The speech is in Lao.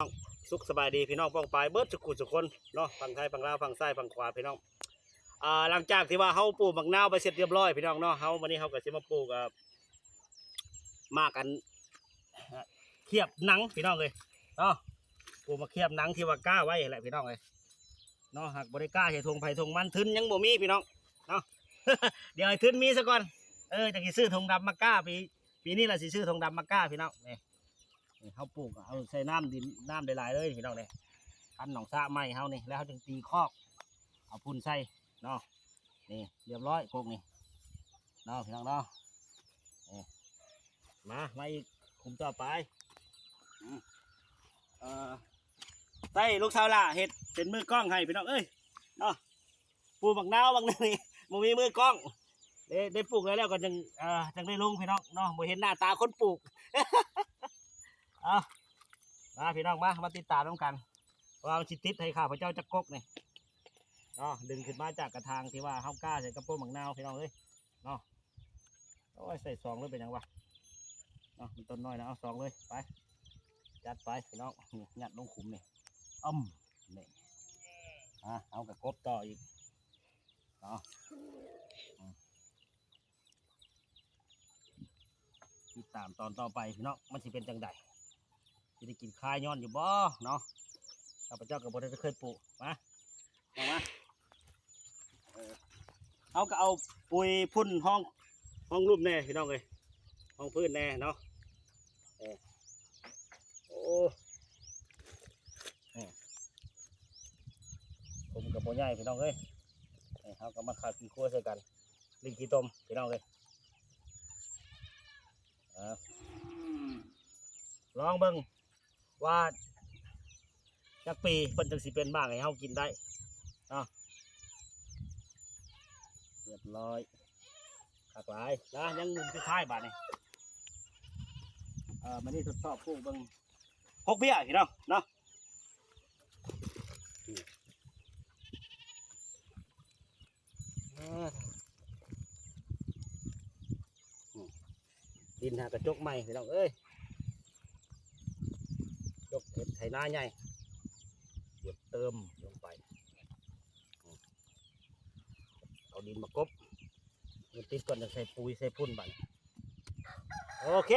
ສຸກສະບາຍດີພີ່ນ້ອງປ້ອງປາຍເບິດທຸກຜູ້ທຸກຄົນເນາະ ຝັ່ງໄທຝັ່ງລາວຝັ່ງຊ້າຍຝັ່ງຂວາພີ່ນ້ອງ. ອ່າ ຫຼັງຈາກທີ່ວ່າເຮົາປູກໝາກນາວໄປເສັດຮຽບຮ້ອຍພີ່ນ້ອງເນາະ ເຮົາ ມື້ນີ້ເຮົາກໍຊິມາປູກ ອ່າ ໝາກອັນ ເອີ ຂຽບໜັງພີ່ນ້ອງເອີຍເນາະ ປູກໝາກຂຽບໜັງທີ່ວ່າກ້າໄວ້ຫັ້ນແຫຼະພີ່ນ້ອງເອີຍເນາະ. ຫາກບໍ່ໄດ້ກ້າໃສ່ຖົງໃຜຖົງມັນ ທຶນຍັງບໍ່ມີພີ່ນ້ອງເນາະ ດຽວໃຫ້ທຶນມີຊະກ່ອນ ເອີ ຈັ່ງຊິຊື້ຖົງດຳມາກ້າ ປີ ປີນີ້ລະຊິຊື້ຖົງດຳມາກ້າພີ່ນ້ອງ. ນີ້ ນີ້ເຮົາປູກ ເອົາໃສ່ນ້ຳດິນ ນ້ຳຫຼາຍໆເລີຍພີ່ນ້ອງເດ້ ຄັນໜອງສະໃໝ່ເຮົານີ້ ແລ້ວເຮົາຈຶ່ງຕີຄອກ ເອົາຝຸ່ນໃສ່ເນາະ. ນີ້ຮຽບຮ້ອຍກົກນີ້ເນາະພີ່ນ້ອງເນາະ. ນີ້ ມາ ມາອີກຂຸມຕໍ່ໄປ ອືມ ເອີ ໃສ່ລູກສາວຫຼ້າເຮັດເປັນມືກ້ອງໃຫ້ພີ່ນ້ອງເອີຍເນາະ. ປູກໝາກນາວບາງໜຶ່ງນີ້ບໍ່ມີມືກ້ອງ ໄດ້ ໄດ້ປູກແລ້ວ ແລ້ວກໍຈັ່ງ ເອີ ຈັ່ງໄດ້ລົງພີ່ນ້ອງເນາະ ບໍ່ເຫັນໜ້າຕາຄົນປູກ. ເອົາ ມາພີ່ນ້ອງມາ ມາຕິດຕາມນຳກັນ ວ່າມັນຊິຕິດໃຫ້ຂ້າພະເຈົ້າຈັກກົກນີ້ເນາະ. ດຶງຂຶ້ນມາຈາກກະຖາງທີ່ວ່າເຮົາກ້າໃສ່ກັບໂປ້ໝາກນາວພີ່ນ້ອງເອີຍເນາະ. ໂອ້ຍ ໃສ່ສອງເລີຍເປັນຫຍັງວະເນາະ ມັນຕົ້ນນ້ອຍນະ. ເອົາສອງເລີຍ ໄປ ຈັດໄປພີ່ນ້ອງ ນີ້ ຍັດລົງຂຸມນີ້ ອືມ ນີ້ ອ່າ ເຮົາກໍກົບຕໍ່ອີກເນາະ. ອືມ ຕິດຕາມຕອນຕໍ່ໄປພີ່ນ້ອງ ມັນຊິເປັນຈັ່ງໃດ ຊິໄດ້ກິນຄາຍຍ້ອນຢູ່ບໍ່ເນາະ. ຂ້າພະເຈົ້າກໍບໍ່ໄດ້ເຄີຍປູກ ມາ ເອົາມາ ເອີ ເຮົາກໍເອົາປຸຍຝຸ່ນຮອງ ຮອງລຸ່ມແດ່ພີ່ນ້ອງເອີຍ ຮອງພື້ນແດ່ເນາະ. ເອີ ໂອ້ ເອີ ຂຸມກໍບໍ່ໃຫຍ່ພີ່ນ້ອງເອີຍ. ເອີ ເຮົາກໍມາຄາບຂີ້ຄົວໃສ່ກັນ ຫຼິ້ນຂີ້ຕົມພີ່ນ້ອງເອີຍ. ເອີ ລອງເບິ່ງວ່າຈັກປີເພິ່ນຈຶ່ງຊິເປັນໝາກໃຫ້ເຮົາກິນໄດ້ເນາະ. ຮຽບຮ້ອຍ ຄັກຫຼາຍນະ ຍັງມຸມສຸດທ້າຍບາດນີ້. ເອີ ມານີ້ທົດສອບປູກເບິ່ງ ກົກເບ້ຍພີ່ນ້ອງເນາະ. ເອີ ອືມ ດິນຫາກະຈົກໃໝ່ພີ່ນ້ອງເອີຍ ຈົກເຮັດໄຖນາໃຫຍ່ ດຽວເຕີມລົງໄປ ອືມ ເອົາດິນມາກົບ ມັນຕິດກ່ອນ ຈັ່ງໃສ່ປຸຍໃສ່ຝຸ່ນບາດນີ້. ໂອເຄ